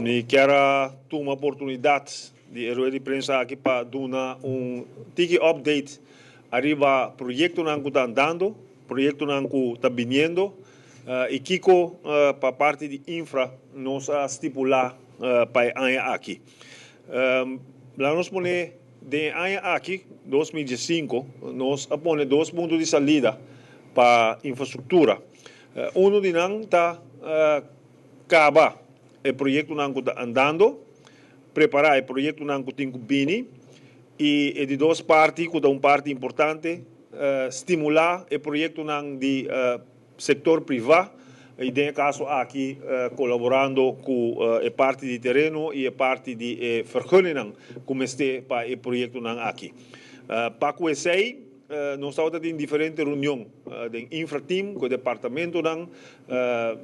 Mi kier a tuma oportunidad di e rueda di prensa aki pa duna un tiki update ariba proyectonan cu ta andando, proyectonan cu ta biniendo y kico pa parti di infra nos a stipula pa e aña aki. Laga nos pone den e aña aki, 2015, nos a pone dos punto di salida pa infrastructura. Uno di nan ta caba e proyectonan cu ta andando, prepara e proyectonan cu tin cu bini y e di dos parti cu ta un parti importante, stimula e proyectonan di sector priva y den e caso aki colaborando cu e parti di tereno y e parti di e vergunningnan cu mester pa e proyectonan aki. Pa cu esey nos tabata tin diferente reunion den Infra Team cu e departamentonan.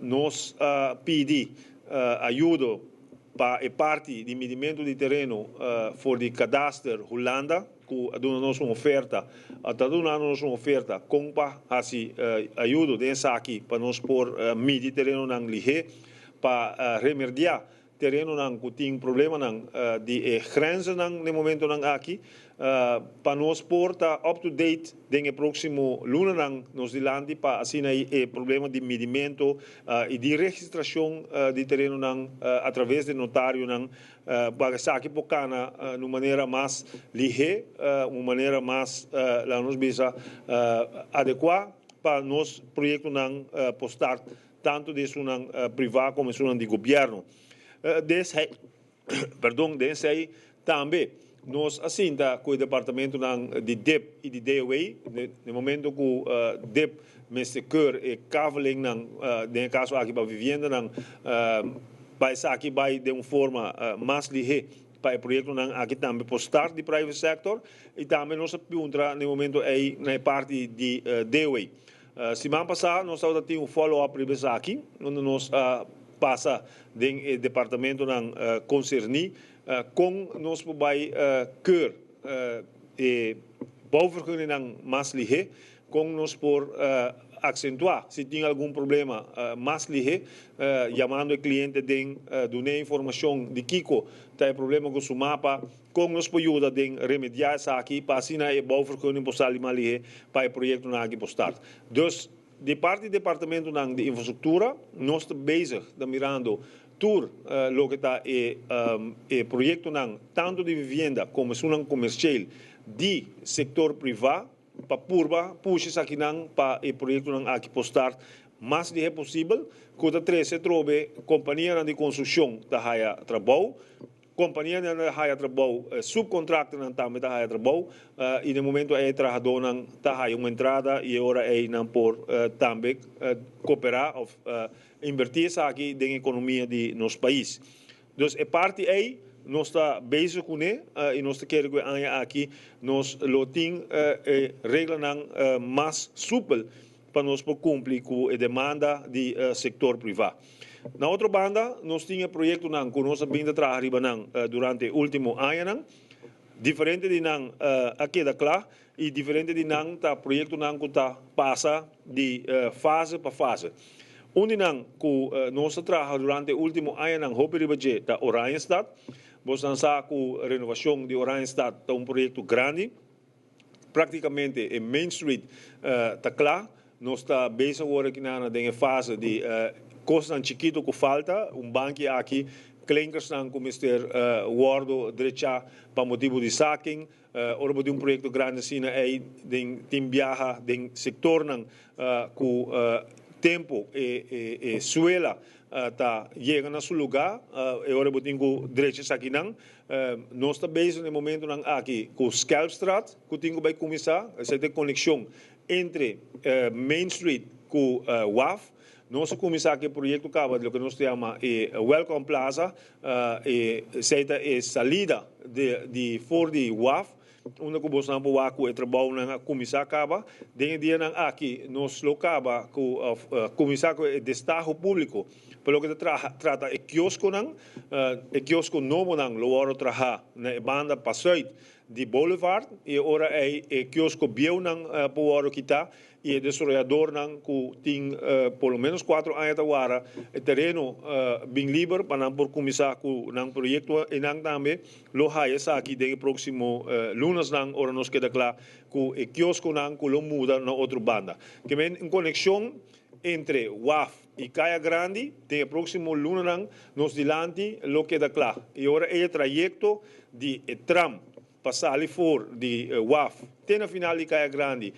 Nos a pidi ayudo pa e parti di midimento di tereno for di Kadaster Hulanda cu a duna nos un oferta, a ta dunando nos un oferta con pa haci ayudo den esaki pa nos por midi terenonan lihe pa remerdia terenonan ku tin problemanan di e grenzennan den momentonan aki pa nos por ta up to date den e proximo lunanan nos dilanti pa asina e problema di midimento y di registracion di terenonan a traves di notarionan pa esaki por cana na un manera mas lihe, un manera mas laga nos bisa adecua pa nos proyectonan por start tanto di esunnan priva como esunnan di gobierno. Desei, perdon, den esei tambe nos a sinta cu e departamentonan di dip y di DOW, den momento cu dip mester keur e kavelingnan, den e caso aki pa viviendanan, pa esaki bay den un forma mas lihe pa e proyectonan aki tambe por start di private sector y tambe nos a puntra den e momento ey na e parti di DOW. Siman pasá nos tabata tin un follow up riba esaki, unda nos a pasa den e departamentonan konserní kon nos por bai keur e bouwvergunningnan mas lihé, kon nos por aksentuá si tin algun problema mas lihé, yamando e kliente den dun'é informashon di kiko ta e problema ku su mapa. Kon nos por yuda den remediá esaki pa asina e bouwvergunning por sali mas lihé pa e proyektonan aki por start? Dus, di parti departamentonan di infrastruktura nos ta bezig ta mirando tur loke ta e e proyektonan tantu di vivienda komo esunnan komersial di sektor privá pa purba pusha esakinan pa e proyektonan aki por start mas lihé posibel ku ta trese atrobe kompanianan di konstrukshon ta haya trabou. Kompanianan ta haya trabou, subkontractornan tambe ta haya trabou i den momento ei e trahadónan ta haya un entrada i e ora ei nan por tambe koperá òf invertí esaki den ekonomia di nos pais. Dus e parti ei nos ta bezig kuné i nos ta kere ku e aña aki nos lo tin e reglanan mas supel pa nos por kumpli ku e demanda di sektor privá. Na otro banda, nos tin e proyektonan ku nos a bin ta traha riba nan durante e último añanan. Diferente di nan a keda kla i diferente di nan ta proyektonan ku ta pasa di fase pa fase. Un di nan ku nos a traha durante e último añanan hopi riba dje ta Oranjestad. Bosnan sa ku renovashon di Oranjestad ta un proyekto grandi. Práktikamente e Main Street ta kla. Nos ta bezig awor aki nan den e fase di kosnan chikitu ku falta. Un banki aki, klinkersnan ku mester wòrdu drechá pa motibu di saking. Ora bo tin un proyekto grandi asina ei den tin biaha den sektornan ku tempu e suela ta yega na su lugá, e ora bo tin ku drecha esakinan. Nos ta bezig na e momentonan aki ku Schelpstraat ku tin ku bai kuminsá, esei ta e konekshon entre Main Street ku waf. Nos a kuminsá ku e proyekto kaba di loke nos ta yama e Welcome Plaza, esei ta e salida di for di waf unda ku bosnan por wak ku e trabounan a kuminsá kaba. Den e dianan aki nos lo kaba ku òf kuminsá ku e destaho públiko pa loke ta trata e kioskonan. E kiosko nobonan lo wòrdu trahá na e banda pasùit. di Boulevard y ora ey e kiosko bieunan por wordo kita y e desaroyadornan cu tin por lo menos 4 aña ta wara e tereno bin liber pa nan por cuminsa cu nan proyecto y nan tambe lo haya esaki den e proximo lunasnan ora nos keda cla cu e kioskonan cu lo muda na otro banda. Ke men un conexion entre waf y Caya Grandi den e proximo lunanan nos dilanti lo keda cla y ora ey e trayecto di e tram pa sali for di waf te na final di Caya Grandi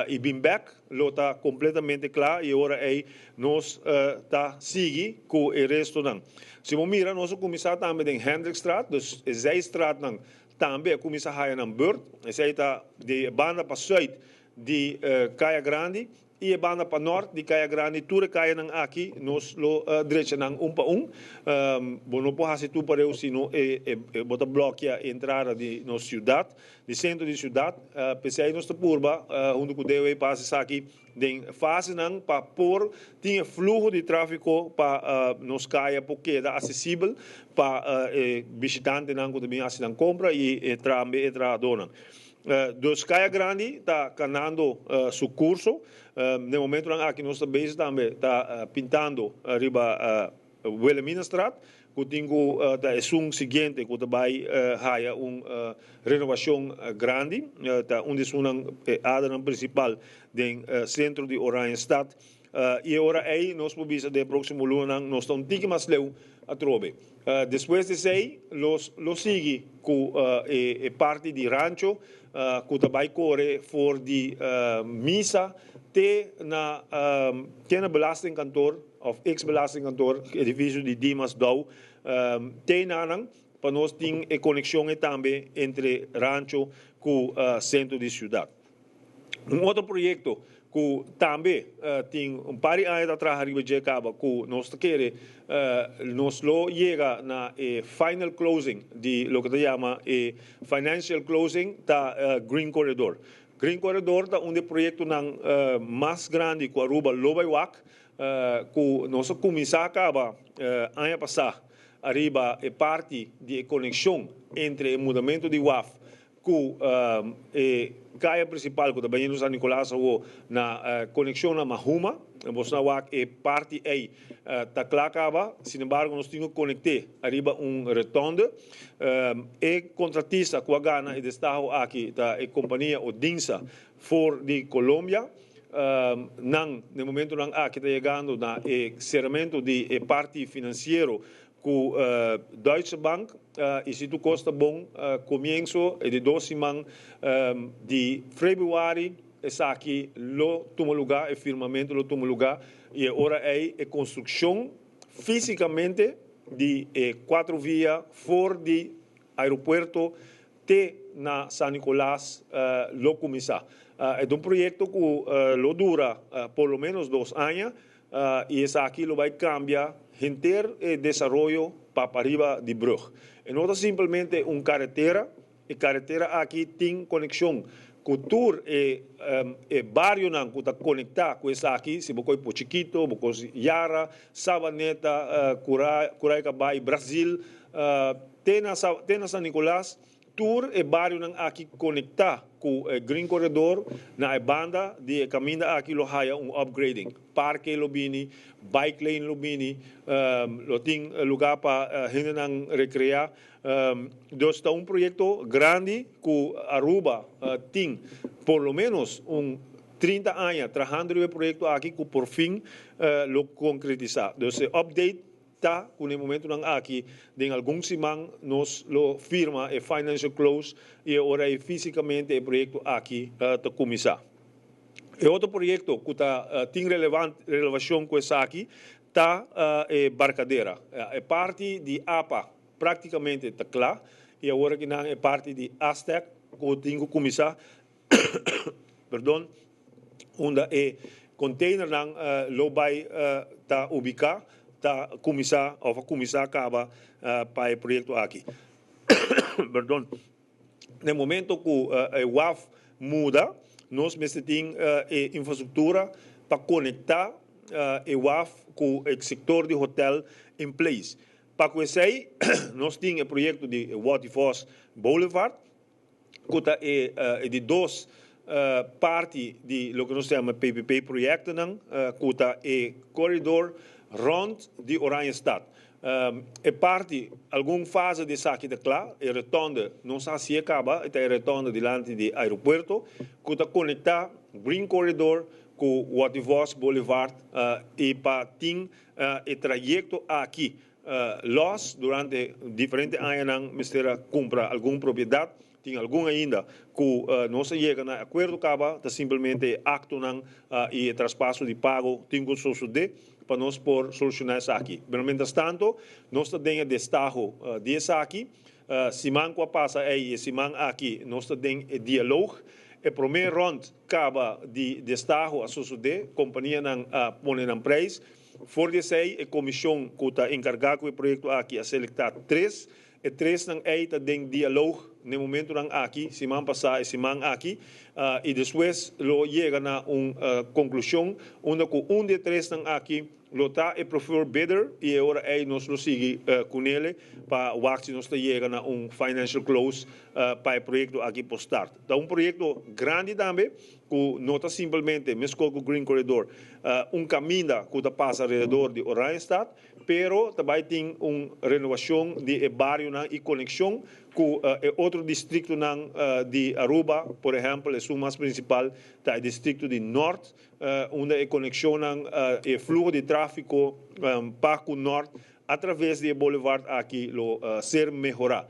y bin bek lo ta completamente cla y ora ey nos ta sigui cu e restonan. Si bo mira nos a cuminsa tambe den Hendrikstraat, dus e zijstraatnan tambe a cuminsa haya nan beurt, esey ta di e banda pa zuid di Caya Grandi y e banda pa nort di Caya Grandi, tur e cayanan aki nos lo drecha nan un pa un. Bo no por haci tur pareu si no bo ta blokia e entrada di nos ciudad, di centro di ciudad. P'esey nos ta purba hunto cu DOE pa haci esaki den fasenan pa por tin e fluho di trafico pa nos caya por keda accesibel pa e bishitantenan cu ta bin haci nan compra y tambe e trahadornan. Dus Caya Grandi ta canando su curso. Den momentonan aki nos ta bezig tambe ta pintando riba Wilhelminastraat cu tin cu ta esun siguiente cu ta bay haya un renovacion grandi. Ta un di esunnan e adernan principal den centro di Oranjestad. Y e ora ey nos por bisa den e proximo lunanan nos ta un tiki mas leu atrobe. Despues di esey los lo sigui cu e parti di Rancho cu ta bay core for di misa te na te na belastingkantoor of ex belastingkantoor, edificio di Dimas Dow, te nanan pa nos tin e conexion ey tambe entre Rancho cu centro di ciudad. Un otro proyecto cu tambe tin un par di aña ta traha riba dje caba cu nos ta kere nos lo yega na e final closing di loke ta yama e financial closing ta Green Corridor. Green Corridor ta un di e proyectonan mas grandi cu Aruba lo bay wak cu nos a cuminsa caba aña pasa ariba e parti di e conexion entre e mudamento di waf Ku e kaya prinsipal ku ta bini San Nicolas awo na konekshon na Mahuma, bos na wak e parti ei ta kla kaba, sinembargo nos tin ku konekt'é ariba un retonde. E kontratista ku a gana e destaho aki ta e kompania Odinsa for di Colombia. Nan den momentunan aki ta yegando na e seramentu di e parti finansiero Ku Deutsche Bank i si tur kos ta bon komienso e di dos siman di februari esaki lo tuma lugá, e firmamentu lo tuma lugá i e ora ei e konstrukshon físikamente di e kuatro via for di aeropuerto te na San Nicolas lo kuminsá. E ta un proyekto ku lo dura por lo ménos dos aña I esaki lo bai cambia henter e desaroyo pa pariba di brug. E no ta simpelmente un caretera, e caretera aki tin conexion cu tur e e barionan cu ta conecta cu esaki, si bo coy Pochiquito, bo coy Yara, Sabaneta, Curay Cabay, Brasil, te na te na San Nicolas. Tur e barionan aki konektá ku e Green Corredor na e banda di e kaminda aki lo haya un upgrading. Parke lo bini, bike lane lo bini, lo tin lugá pa hendenan rekreá. Dus ta un proyekto grandi ku Aruba tin por lo ménos un 30 aña trahando riba e proyekto aki ku por fin lo konkretisá. Dus e update Ta cu na e momentonan aki, den algun siman nos lo firma e financial close y e ora ey fisicamente e proyecto aki ta cuminsa. E otro proyecto cu ta tin relevacion cu esaki ta e Barcadera. E parti di apa practicamente ta cla y awor aki nan e parti di Aztec cu tin cu cuminsa, perdon, unda e containernan lo bay ta ubica ta cuminsa of a cuminsa caba pa e proyecto aki. Perdon. Na e momento cu e waf muda nos mester tin e infrastructura pa conecta e waf cu e sector di hotel in place. Pa cu esey nos tin e proyecto di Waterfos Boulevard. Ku ta e di dos parti di loke nos ta yama PPP proyektonan, ku ta e koridor rònt di Oranjestad. E parti, algun fase di esaki ta kla, e retònde nos a hasié kaba, e ta e retònde dilanti di aeropuerto ku ta konektá Green Corridor ku Wativos Boulevard i pa tin e trayekto aki Lòs durante diferente añanan mester a kumpra algun propiedat. Tin algun ainda ku nos a yega na e akuerdo kaba, ta simplemente e aktonan i e traspaso di pago tin ku sosodé pa nos por solushoná esaki. Pero mientrastanto nos ta den e destaho di esaki. Siman ku a pasa ei i e siman aki nos ta den e dialoog. E promé rònt kaba di destaho a sosodé, kompanianan a pone nan preis. For di esei e komishon ku ta enkargá ku e proyekto aki a selektá tres. E tresnan ei ta den dialoog n'e momentunan aki, siman pasá e siman aki, i despues lo yega na un konklushon unda ku un di e tresnan aki lo ta e preferred bidder i e ora ei nos lo sigui kunele pa wak si nos ta yega na un financial close pa e proyekto aki por start. Ta un proyekto grandi tambe ku no ta simpelmente, meskos ku Green Corridor, un kaminda ku ta pasa alrededor di Oranjestad, pero ta bai tin un renovashon di e barionan i konekshon ku e otro distriktonan di Aruba, por ehèmpel esun mas prinsipal ta e distrikto di Nort, unda e konekshonnan, e fluho di tráfiko pa ku Nort atraves di e boulevard aki lo ser mehorá.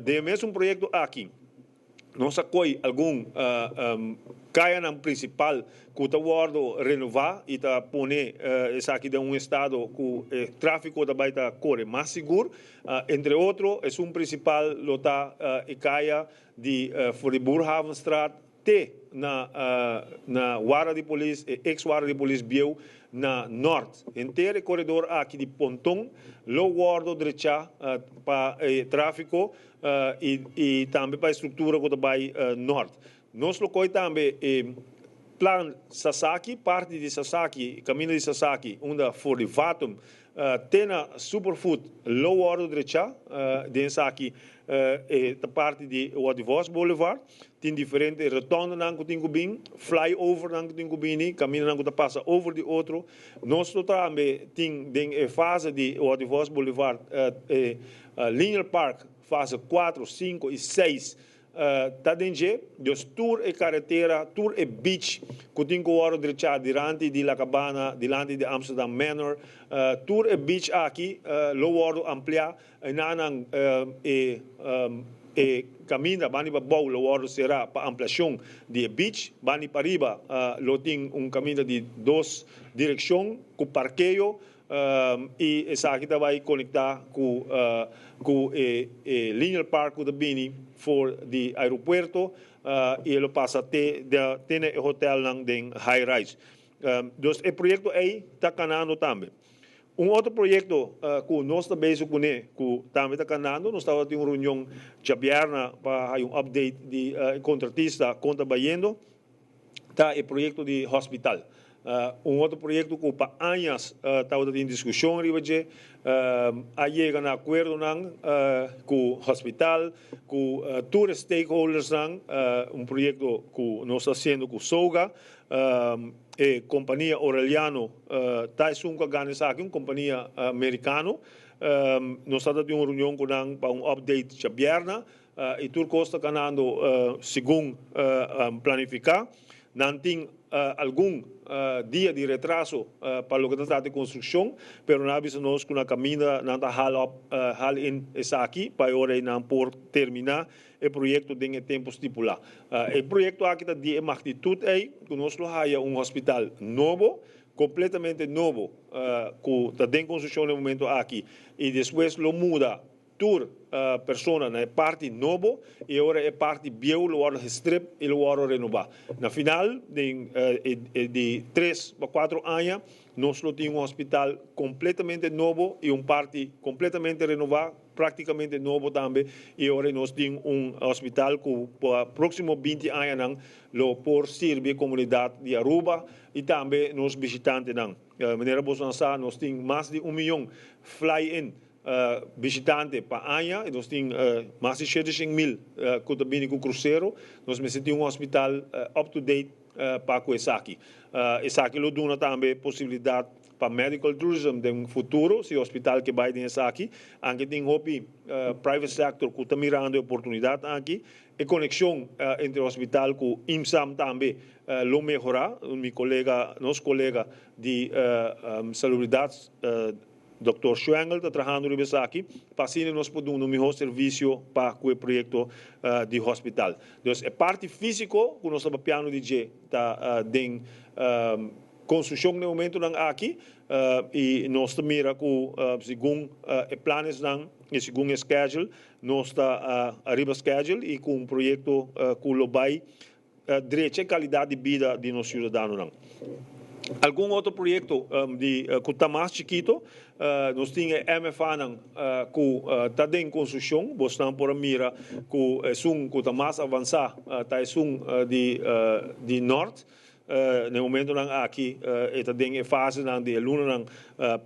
Den e mesun proyekto aki. Nos a koy algun kayanan prinsipal ku ta wòrdu renová i ta pone esaki den un estado ku e tráfiko ta bai ta kore mas sigur. Entre otro, esun prinsipal lo ta e kaya di for di Boerhavenstraat te na na Wara di Polis, e eks Wara di Polis bieu na nòrt. Henter e koredor aki di Ponton lo wòrdu drechá pa e tráfiko i tambe pa e struktura ku ta bai nòrt. Nos lo koi tambe e plan Sasaki, parti di Sasaki, kaminda di Sasaki, unda for di Vatum te na Superfood lo wòrdu drechá. Den esaki e ta parti di Wativos Boulevard. Tin diferente rotondanan ku tin ku bin, flyovernan ku tin ku bini, kamindanan ku ta pasa over di otro. Nos lo tambe tin den e fase di Wativos Boulevard e Linear Park fase kuatro, sinku i seis ta den dje. Dus tur e karetera, tur e beach ku tin ku wòrdu drechá dilanti di La Cabana, dilanti di Amsterdam Manor, tur e beach aki lo wòrdu ampliá. Enanan e e kaminda bani pa bou lo wòrdu será pa ampliashon di e beach. Bani pariba lo tin un kaminda di dos direkshon ku parkeo i esaki ta bai konektá ku ku e e Linear Park ku ta bini for di aeropuerto i e lo pasa te te na e hotelnan den high rise. Dus e proyekto ei ta kanando tambe. Un otro proyekto ku nos ta bezig kuné ku tambe ta kanando, nos tabata tin un reunion djabièrnè pa haña un update di e kontratista kon ta bayendo, ta e proyekto di hospital. Un otro proyekto ku pa añas tabata tin diskushon riba dje, a yega na akuerdonan ku hospital, ku tur e stakeholdersnan, un proyekto ku nos ta hasiendo ku SOGA. E kompania Aureliano ta esun ku a gana esaki, un kompania merikano. Nos tabata tin un reunion ku nan pa un update djabièrnè i tur kos ta kanando segun planifiká. Nan tin algun dia di retraso pa loke ta trata di konstrukshon, pero nan a bisa nos ku na kaminda nan ta hal op hal in esaki pa e ora ei nan por terminá e proyekto den e tempu stipulá. E proyekto aki ta di e magnitut ei ku nos lo haya un hospital nobo, kompletamente nobo, ku ta den konstrukshon na e momento aki i despues lo muda tur persona na e parti nobo i e ora e parti bieu lo wòrdu gestrip i lo wòrdu renobá. Na final den e di tres pa kuatro aña nos lo tin un hospital kompletamente nobo i un parti kompletamente renová. Práktikamente nobo tambe i ora nos tin un hospital ku pa próksimo 20 añanan lo por sirbi e komunidat di Aruba i tambe nos bishitantenan. Manera boso nan sa nos tin mas di un miyon fly in. Bishitante pa aña y nos tin mas di 700.000 cu ta bini cu crucero. Nos mester tin un hospital up to date pa cu esaki. Esaki lo duna tambe posibilidad pa medical tourism den futuro si hospital ke bay den esaki. Anke tin hopi private sector cu ta mirando e oportunidad aki. E conexion entre hospital cu IMSAM tambe lo mehora. Mi colega, nos colega di Salubridad, Dòkter Schwengel ta trahando riba esaki pa asina nos por duna un mihó servisio pa ku e proyekto di hospital. Dus e parti físiko ku nos ta papiando di dje ta den konstrukshon na e momentunan aki i nos ta mira ku segun e planesnan i segun e schedule nos ta ariba schedule i ku un proyekto ku lo bai drecha e kalidat di bida di nos siudadanonan. Algun otro proyekto di ku ta mas chikito, nos tin e MFAnan ku ta den konstrukshon. Bosnan por a mira ku esun ku ta mas avansá ta esun di di nòrt. Na e momentonan aki e ta den e fasenan di e lunanan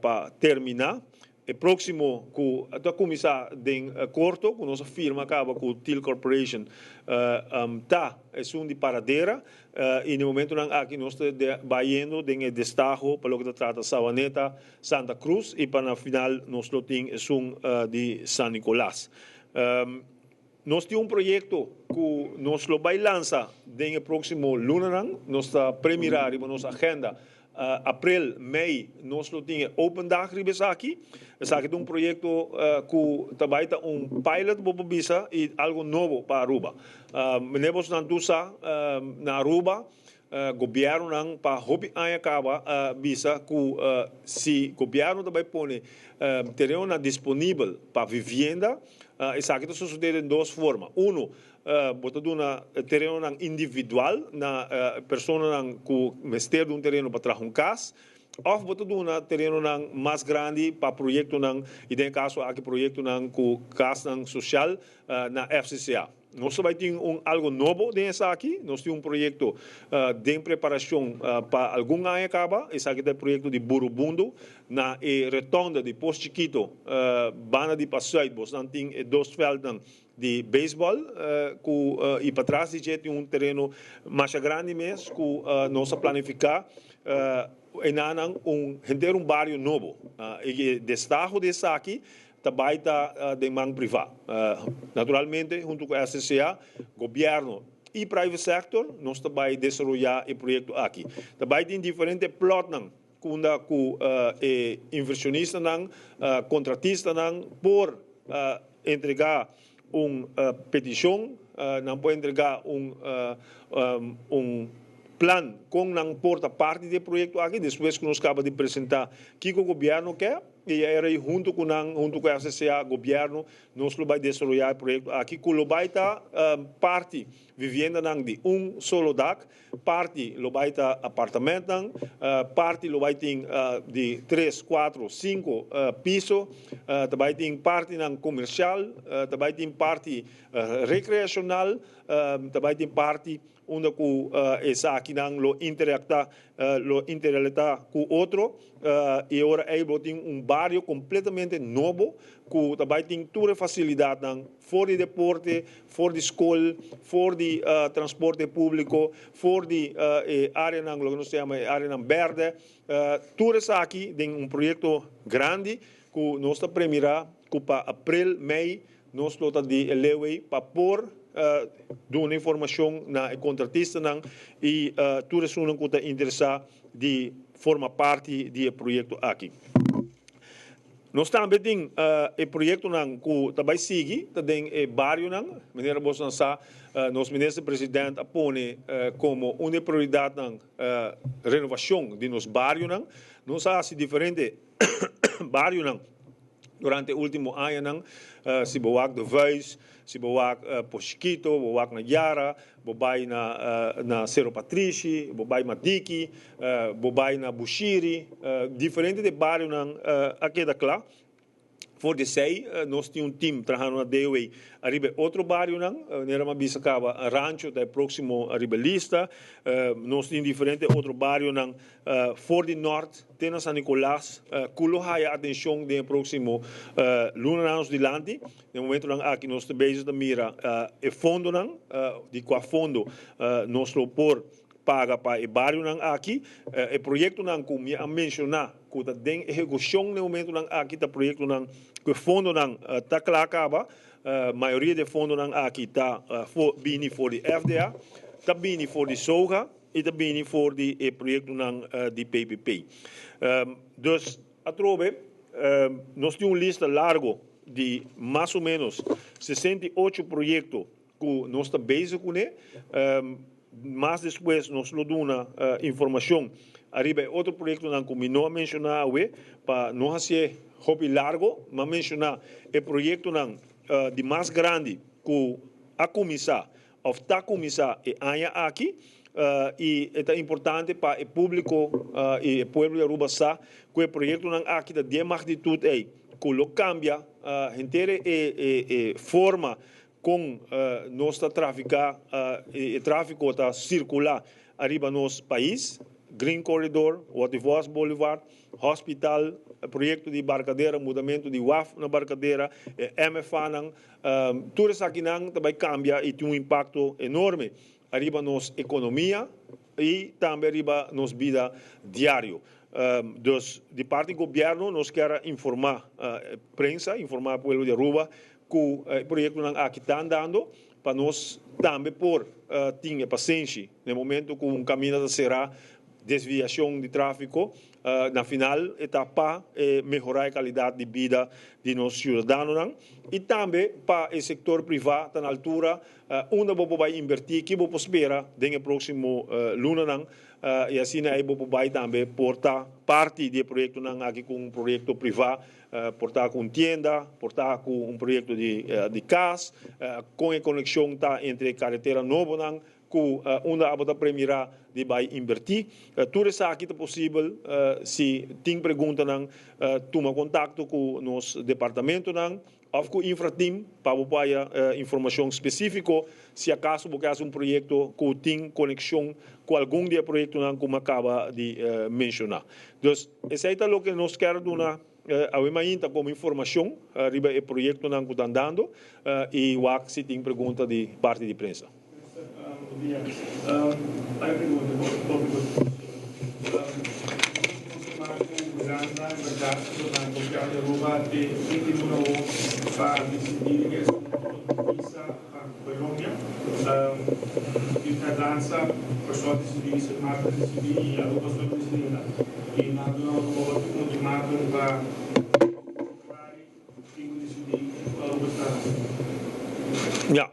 pa terminá. E próksimo ku ta kuminsá den korto ku nos a firma kaba ku Thiel Corporation ta esun di Paradera i na e momentunan aki nos ta bayendo den e destaho pa loke ta trata Savaneta, Santa Cruz i pa na final nos lo tin esun di San Nicolas. Nos tin un proyekto ku nos lo bai lansa den e próksimo lunanan. Nos ta premirá riba nos agenda aprel, mei nos lo tin e open dag riba esaki. Esaki ta un proyekto ku ta bai ta un pilot bo por bisa i algu nobo pa Aruba. Mene bosnan tur sa na Aruba Gobiernonan pa hopi aña caba a bisa cu si gobierno ta bay pone terenonan disponibel pa vivienda, esaki ta sosode den dos forma. Uno, bo ta duna terenonan individual na personanan cu mester di un tereno pa traha un cas, of bo ta duna terenonan mas grandi pa proyectonan, y den e caso aki proyectonan cu casnan social na FCCA. Nos ta bai tin un algo nobo den esaki. Nos tin un proyekto den preparashon pa algun aña kaba. Esaki ta e proyekto di Burubundo na e retonda di Pos Chikito banda di Pasuit. Bosnan tin e dos veldnan di beisbòl ku i patras di dje tin un tereno masha grandi mes ku nos a planifiká enanan un henter un bario nobo. E destaho di esaki ta bai ta den man privá. Naturalmente, huntu ku SCCA, gobièrnu i private sector, nos ta bai desaroyá e proyekto aki. Ta bai tin diferente plòtnan kunda ku e inversionistanan, kontratistanan por entregá un petishon, nan por entregá un un plan kon nan por ta parti di e proyekto aki despues ku nos kaba di presentá kiko gobièrnu ke. I e rei huntu ku nan, huntu ku FCCA, gobièrnu, nos lo bai desaroyá e proyekto aki ku lo bai ta parti viviendanan di un solo dak, parti lo bai ta apartamentnan, parti lo bai tin di tres, kuatro, sinku piso, ta bai tin partinan komersial, ta bai tin parti rekreashonal, ta bai tin parti unda ku esakinan lo interakta lo interrelatá ku otro i e ora ei bo tin un bario kompletamente nobo ku ta bai tin tur e fasilidatnan for di deporte, for di skol, for di transporte públiko, for di e áreanan loke nos ta yama e áreanan bèrdè. Tur esaki den un proyekto grandi ku nos ta premirá ku pa aprel, mei Nos lo ta di e lewei pa por duna informacion na e contratistanan y tur esunnan cu ta interesa di forma parti di e proyecto aki. Nos tambe tin e proyectonan cu ta bay sigui ta den e barionan. Manera bosonan sa, nos Minister President a pone como un di e prioridadnan renovacion di nos barionan. Nos a haci diferente barionan durante e ultimo añanan, si bo wak De Vuijs, si bo wak Poshkito, bo wak na Yara, bo bai na na Sero Patrishi, bo bai Madiki, bo bai na Bushiri, diferente di e barionan a keda kla. For di esei nos tin un team trahando na DOW ariba e otro barionan. Manera mi a bisa caba, Rancho ta e proximo ariba e lista. Nos tin diferente otro barionan for di Nort te na San Nicolas cu lo haya atencion den e proximo lunanan nos dilanti. Den momentonan aki nos ta bezig ta mira e fondonan, di cua fondo nos lo por paga pa e barionan aki. E proyectonan cu mi a menciona cu ta den ehecucion den momentonan aki ta proyectonan cu e fondonan ta cla caba. Mayoria di e fondonan aki ta bini for di FDA, ta bini for di SOGA y ta bini for di e proyectonan di PPP. Dus atrobe nos tin un lista largo di mas o menos 68 proyecto ku nos ta bezig kuné. Mas despues nos lo duna informashon ariba e otro proyektonan ku mi no a menshoná awe, pa no hasié hopi largo. Mi a menshoná e proyektonan di mas grandi ku a kuminsá òf ta kuminsá e aña aki i e ta importante pa e públiko i e pueblo di Aruba sa ku e proyektonan aki ta di e magnitut ei ku lo kambia henter e forma Kon nos ta trafiká, e tráfiko ta sirkulá ariba nos pais, Green Corridor, Watervos Boulevard, Hospital, proyekto di Barcadera, mudamentu di waf na Barcadera, e MFAnan, tur esakinan ta bai kambia i tin un impakto enorme ariba nos ekonomia i tambe riba nos bida diario. Dus di parti gobièrnu nos kier a informá prensa, informá pueblo di Aruba Ku e proyektonan aki ta andando pa nos tambe por tin e pasenshi na e momento ku un kaminda ta será, desviashon di tráfiko, na final e ta pa e mehorá e kalidat di bida di nos siudadanonan i tambe pa e sektor privá ta na altura unda bo por bai inbertí, ki bo por spera den e próksimo lunanan i asina ei bo por bai tambe por ta parti di e proyektonan aki ku un proyekto privá. Por ta ku un tienda, por ta ku un proyekto di kas, kon e konekshon ta entre e karetera nobonan ku unda abo ta premirá di bai inbertí. Tur esaki ta posibel si tin preguntanan tuma kontakto ku nos departamentonan òf ku Infrateam pa bo por haya informashon spesífiko si akaso bo ke hasi un proyekto ku tin konekshon ku algun di e proyektonan ku mi a kaba di menshoná. Dus esei ta loke nos kier duna awe mainta komo informashon riba e proyektonan ku ta andando i wak si tin pregunta di parti di prensa. Minister, bon dia. Bai pregunta bo tópiko di diskushon. Nos konfirmá ku Uganda en bèrdat lo nan konfiá di Aruba te último na wou pa disidí den e asuntu di visa pa Colombia. Di tardansa Kòrsou a disidí, Sint Maarten a disidí i Aruba so a disidí ainda. I nan a duna Aruba hopi ultimatum pa februari tin ku disidí ku Aruba ta hasi. Ya,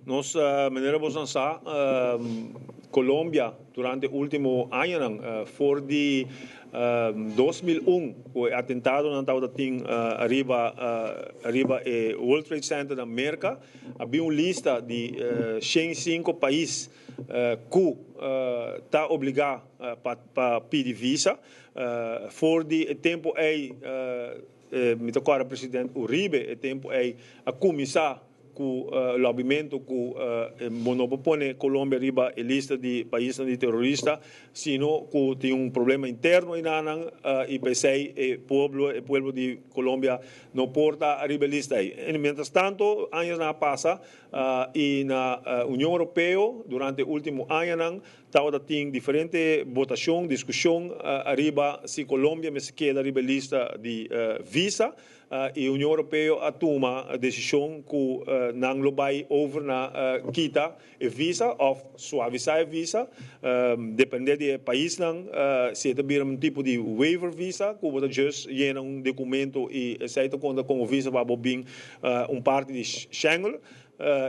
nos manera boso nan sa Colombia durante ultimo añanan for di 2001 ku e atentadonan tabata tin ariba ariba e World Trade Center na Merka a bin un lista di 105 pais ku ta obligá pa pidi visa. For di e tempu ei mi ta kòrda president Uribe e tempu ei a kuminsá ku lobbymentu ku bo no por pone Colombia riba e lista di paisnan di terorista, sino ku tin un problema interno einanan i p'esei e pueblo e pueblo di Colombia no por ta riba e lista ei. En mientras tanto añanan a pasa i na Union Europeo durante e ultimo añanan tabata tin diferente botashon, diskushon ariba si Colombia mester keda riba e lista di visa. E Union Europeo a tuma desishon ku nan lo bai over na kita e visa òf suavisá e visa, dependé di e paisnan, si e ta bira un tipo di waiver visa ku bo ta just yena un dokumento i esei ta konta komo visa pa bo bin un parti di Schengen,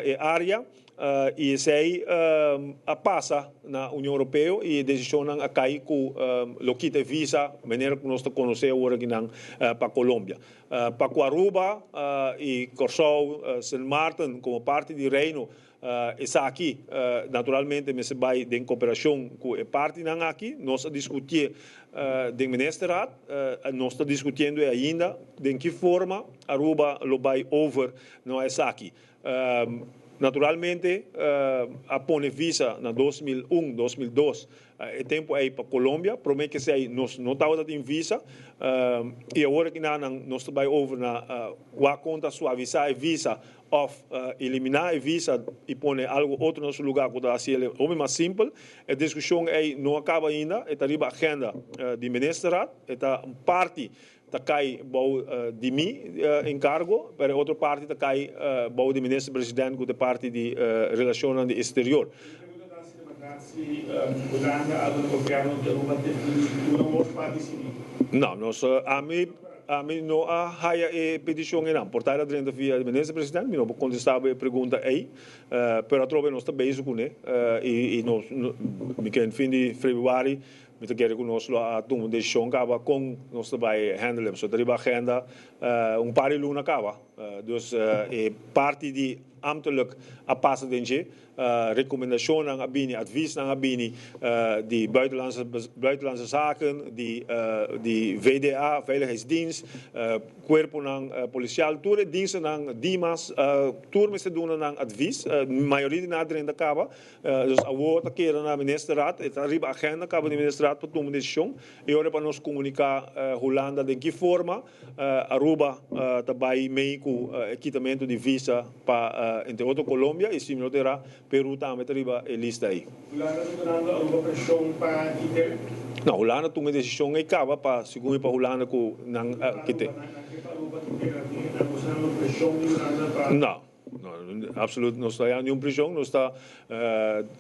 e área. I esei a pasa na Union Europeo i e desishonnan a kai ku lo kita e visa manera ku nos ta konosé awor akinan pa Colombia. Pa ku Aruba i Kòrsou, Sint Maarten komo parti di Reino esaki naturalmente mester bai den koperashon ku e partinan aki. Nos a diskutié den Ministerraad, nos ta diskutiendo e ainda den ki forma Aruba lo bai over na esaki. Naturalmente a pone visa na 2001, 2002, e tempo ei pa Colombia. Prome ke esei nos no tabata tin visa i awor aki nan nos ta bai over na wak kon ta suavisa e visa of elimina e visa i pone algo otro na su luga ku ta hasi el hopi mas simpel. E diskushon ei no a kaba ainda, e ta riba agenda di Ministerraad, e ta un parti ta kai bou di mi enkargo, pero e otro parti ta kai bou di Minister President ku ta e parti di Relashonnan di Eksterior. Mi pregunta ta si ta bèrdat si Hulanda a duna gobièrnu di Aruba definitivo un wòrdu pa disidí. No, nos ami ami no a haya e petishon einan. Por ta el a drenta via di Minister President, mi no por kontestá bo e pregunta ei, pero atrobe nos ta bezig kuné i nos mi ke fin di febrüari Mi ta kere ku nos lo a tuma un desishon kaba kon nos ta bai handle. Pasobra ta riba agenda un par di luna kaba. Dus e parti di ambtelijk a pasa den dje. Rekomendashonnan a bini, advisnan a bini di Buitenlandse Zaken, di VDA, Veiligheidsdienst, kuerponan polisial, tur e dienstennan, Dimas, tur mester duna nan advis. Mayoria di nan a drenta kaba. Dus awor ta keda na Ministerraad, e ta riba agenda kaba di Ministerraad pa tuma desishon i ora pa nos komuniká Hulanda den ki forma Aruba ta bai mei ku e kitamentu di visa pa entre otro Colombia i si mi no ta erá Peru tambe ta riba e lista ei. Hulanda ta dunando Aruba preshon pa kit'é? No, Hulanda tuma e desishon ei kaba pa segun e pa Hulanda ku nan kit'é. Nan ke pa Aruba kit'é, nan ta usando preshon di Hulanda pa. No. No, absoluut nos ta ya niun prishon, nos ta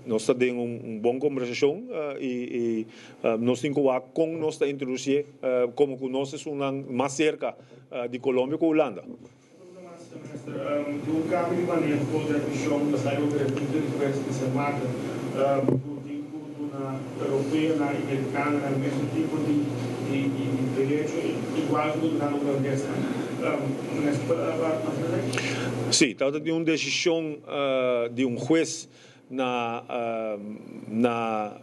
nos ta den un bon kombersashon i i nos tin ku wak kon nos ta introdusié komo ku nos esunnan mas serka di Colombia ku Hulanda. Pregunta mas, Minister. Tin un kambio di maneho di admishon basá riba e punto di hues di Sint Maarten ku tin ku duna europeonan i merikanonan e mesun tipo di derecho igual ku ta duna hulandesnan. Minister por elabora mas riba esaki? Sí, tabata tin un desishon di un hues na na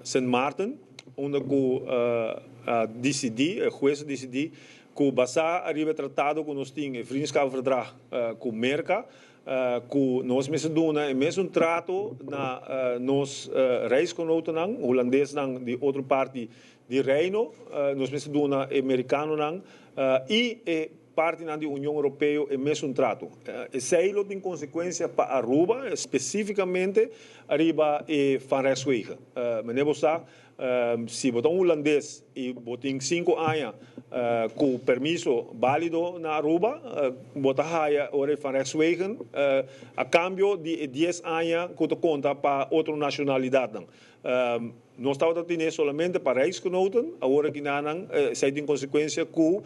Sint Maarten unda ku a disidí, e hues a disidí ku basá ariba e tratado ku nos tin, e Vriendschapsverdrag ku Merka, Ku nos mester duna e mesun trato na nos reisgenotennan, hulandesnan di otro parti di Reino, nos mester duna e merikanonan i e partinan di Union Europeo e mesun trato. Esei lo tin konsekuensia pa Aruba, spesífikamente riba e Van Rijswegen. Meneer bo sa, Si bo ta un hulandes y bo tin cinco aña cu permiso balido na Aruba, bo ta haya ora e van rechtswegen a cambio di e dies aña cu ta conta pa otro nacionalidadnan. Nos tabata tene solamente pa rijksgenoten, awor aki nanan esey tin consecuencia cu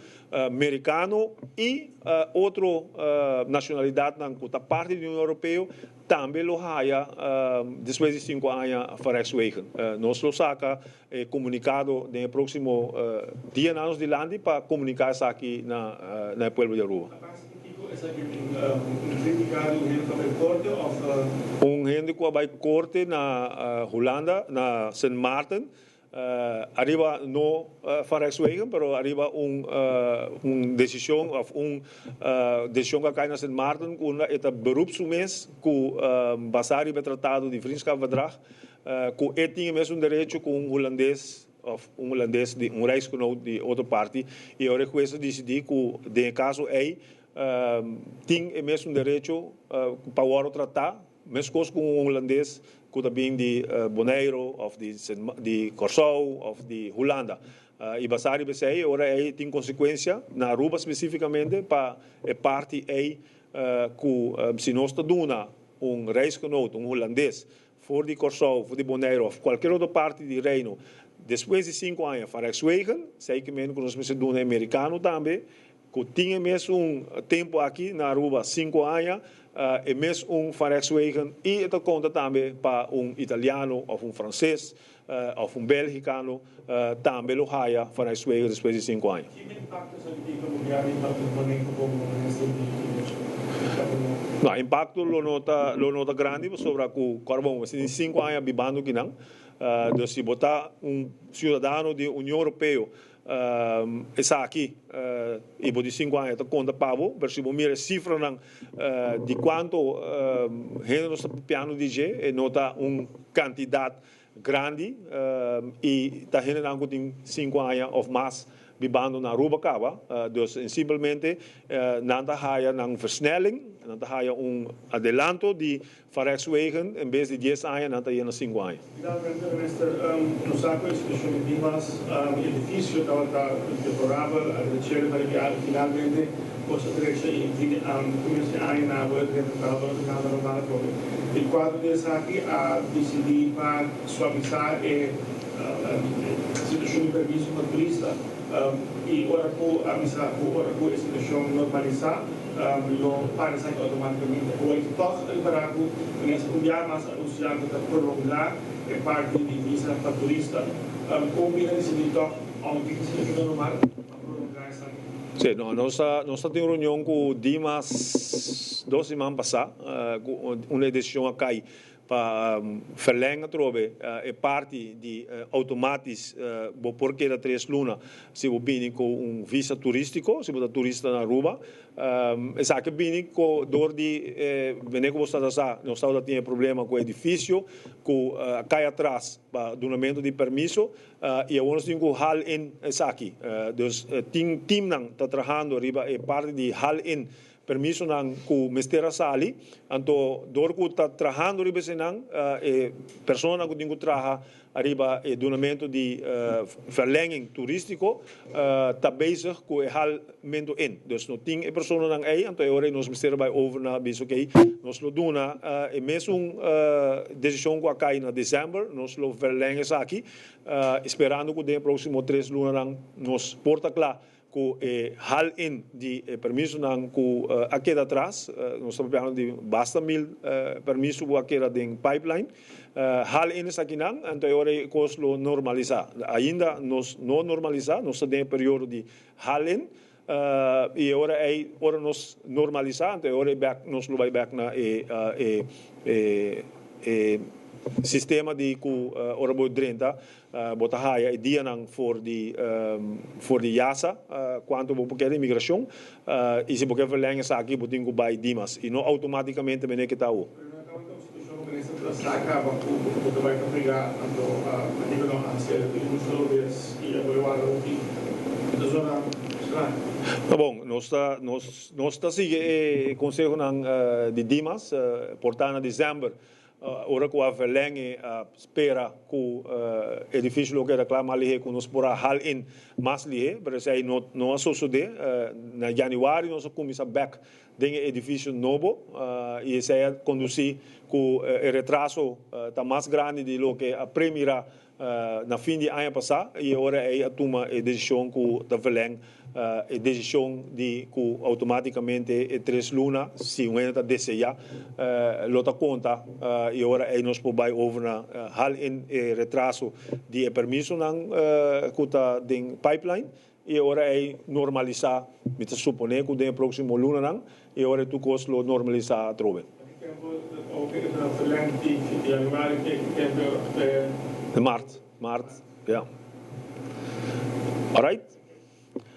mericano y otro nacionalidadnan cu ta parti di Union Europeo Tambe lo haya despues di sinku aña van rechtswegen. Nos lo saka e komunikado den e próksimo dianan nos dilanti pa komuniká esaki na na e pueblo di Aruba. A base di kiko esaki tin un krítika di un hende ku a bai korte òf? Un hende ku a bai korte na Hulanda, na Sint Maarten, Ariba no van rechtswegen, pero ariba un un decision of un decision cu a cay na Sint Maarten cu unda e ta beroep su mes cu basa riba e tratado di vriendschapverdrag cu e tin e mesun derecho cu un Hulandes of un Hulandes di un reisgenoot di otro parti y ora e hues a dicidi cu den e caso ey tin e mesun derecho pa worde trata Meskos ku un hulandes ku ta bin di Boneiru òf di di Kòrsou òf di Hulanda. I basá riba esei e ora ei tin konsekuensia na Aruba spesífikamente pa e parti ei ku si nos ta duna un reisgenoot, un hulandes, for di Kòrsou, for di Boneiru òf kualker otro parti di Reino despues di sinku aña van rechtswegen, esei ke men ku nos mester duna e merikano tambe. ku tin e mes un tempu aki na Aruba, 5 aña, e mes un van rechtswegen i e ta konta tambe pa un italiano òf un franses òf un belgikano tambe lo haya van rechtswegen despues di 5 aña. Ki impakto esaki tin pa gobièrnu i pa tur maneho komo minister di Imigrashon? No, impakto lo no ta lo no ta grandi pasobra ku kòrda bon si tin 5 aña bibando kinan, dus si bo ta un siudadano di Union Europeo esaki i bo di 5 aña ta konta pa bo, pero si bo mira e sifranan di kuantu hende nos ta papiando di dje e no ta un kantidat grandi i ta hendenan ku tin 5 aña òf mas bibando na Aruba kaba, dus simpelmente nan ta haya nan versnelling, nan ta haya un adelanto di Van rechtswegen en bes di 10 aña nan ta yena 5 aña. Finalmente Minister, nos sa cu e situacion di Dimas, e edificio tabata deplorabel, a drecha riba di biaha y finalmente cos a drecha y fin comienzo di aña nan a bolbe drenta trabahador ta trahando normal atrobe. Den cuadro di esaki a dicidi pa suavisa e situacion di permiso pa turista y ora cu a bisa cu ora cu e situacion normalisa, Lo para esaki automaticamente. Awor e ta tog ripará cu minister un bia mas a anuncia cu ta prolonga e parti di visa pa turista. Con bira dicidi tog, aunke cu situacion ta normal, pa prolonga esaki? Sí, no, nos ta, nos ta tin un reunion cu Dimas dos siman pasá, cu un e decision a cay Pa verleng atrobe e parti di automatis bo por keda 3 luna si bo bini ku un visa turístiko, si bo ta turista na Aruba. Esaki a bini ku dor di mene ku bo sta ta sa nos tabata tin e problema ku edifisio ku a kai atras pa dunamentu di permiso i awor nos tin ku hal in esaki. Dus tin teamnan ta trahando riba e parti di hal in permisonan ku mester a sali, anto dor ku ta trahando riba eseinan e personanan ku tin ku traha ariba e dunamentu di verlenging turístiko ta bezig ku e halmentu in. Dus no tin e personanan ei, anto e ora ei nos mester a bai over na bisa okey nos lo duna e mesun desishon ku a kai na desèmber, nos lo verleng esaki esperando ku den e próksimo 3 lunanan nos por ta kla ku e hal in di e permisonan ku a keda atras, nos ta papiando di basta mil permiso ku a keda den pipeline, hal in esakinan, anto e ora e kos lo normalisa. Ainda nos no normalisa, nos ta den e periodo di hal in, i e ora ei ora nos normalisa, anto e ora ei bek nos lo bai bek na e e sistema di ku ora bo drenta Bo ta haya e dianan for di for di yasa cuanto bo por keda inmigracion y si bo ke verleng esaki bo tin cu bay Dimas y no automaticamente mene ke ta awo. Pero no tabata un situacion cu minister ta saca aba cu bo ta bay ta frega anto pakico no haci el di un solo bes y abo e warda un fin? E ta zona straño. Ta bon, nos ta nos nos ta sigui e consehonan di Dimas por ta na december. Ora ku a verleng e a spera ku edifisio lo keda kla mas lihé ku nos por a hal in mas lihé, pero esei no no a sosodé. Na januari nos a kuminsá bèk den e edifisio nobo i esei a kondusí ku e retraso ta mas grandi di loke a premirá Na fin di aña pasá i e ora ei a tuma e desishon ku ta verleng e desishon di ku outomátikamente e 3 luna, si un hende ta deseá, lo ta konta i e ora ei nos por bai over na hal in e retraso di e permisonan ku ta den pipeline i e ora ei normalisá, mi ta suponé ku den e próksimo lunanan e ora ei tur kos lo normalisá atrobe. Ki tempu oke e ta verlengd di januari te ki tempu Mart, mart, ya. Alright.